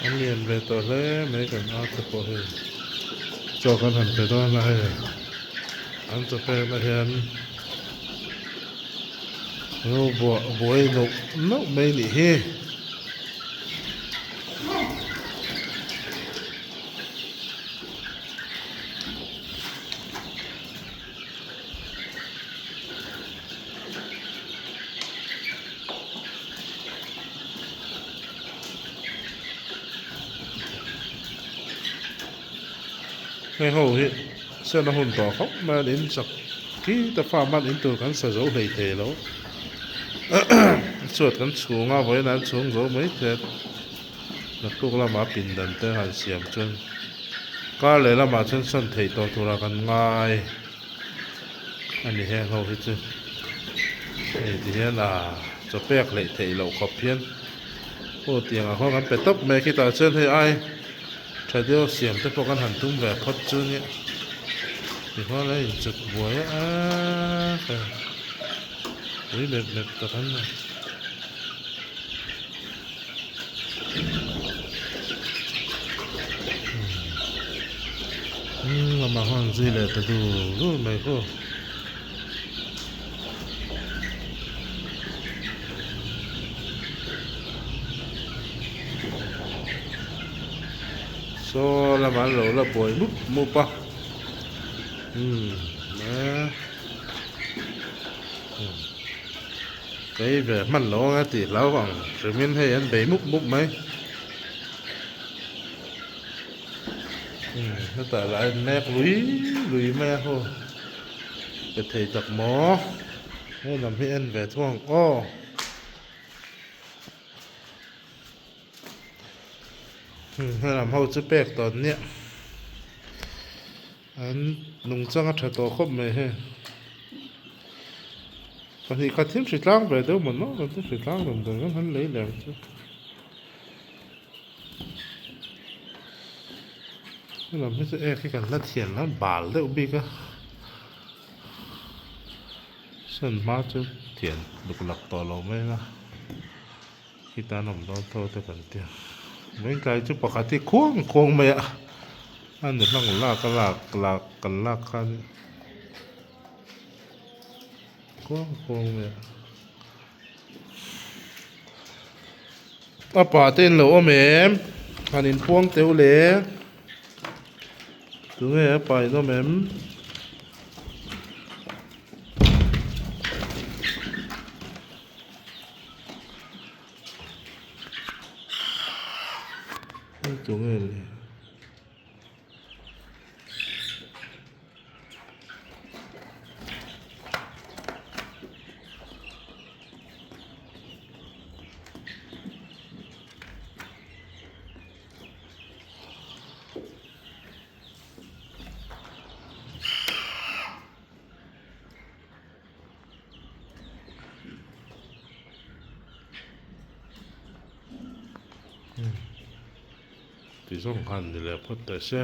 An lian ve tawh hle mai kan ar te pawh hei chaw kan han pe dawn a hei an chaw pekna hian lo buah buai neuh neuh mai a nih hi. Hei ho hi sen a hun tawh khawp mai a in chak khi ta farm an in tur kan sa zo hlei thei lo chhuat kan chhung a vawiin an chhung zo mai thei a naktuk lamah pindan te han siam chuan kar leh lamah chuan sawn theih tawh turah kan ngai. A ni heng ho hi chu hei ti hian ah chaw pek hleih theih loh khawp hian aw tiang ang ho kan pe tawp mai khitah chuan hei ai tha deuh siam te pawh kan han tum ve phawt chu nia tichuan a inchuk buai a ui mep mep tak an ni. Lamah khan zui leh ta dur dur mai khaw. Saw lamah an lo la buai mup mup a umm eh. Kei ve hman lo anga tih hlau ang hrimin hei an bei mup mup mai. Umm hetah lah a innek lui lui mai a haw pe thei tak maw he lam hi en ve thung ang aw. Umm he lam ho chu pek tawn nia. An nungchang a tha tawh khawp mai hei. Pahnih khat thil hri tlang ve deuh maw nawk ang chu hri tlang dam dan kan han lei leh ang chu. Helam hi chu ek hi kan la thian la bal deuh bik a. Sawn hma chu thian luk lak tawh lo mai la. Khita an awm dawn tho te kan tia. Vawiin chu pakhat hi khuang khuang mai a. A ni hlang lak a lak lak kan lak khan khuang khuang mai a. A pa te in lo awm em? Han inpuang teuh le. Tunge a pa in awm em? Hei tu nge le? Ti zawng khan ni leh phawt teh se.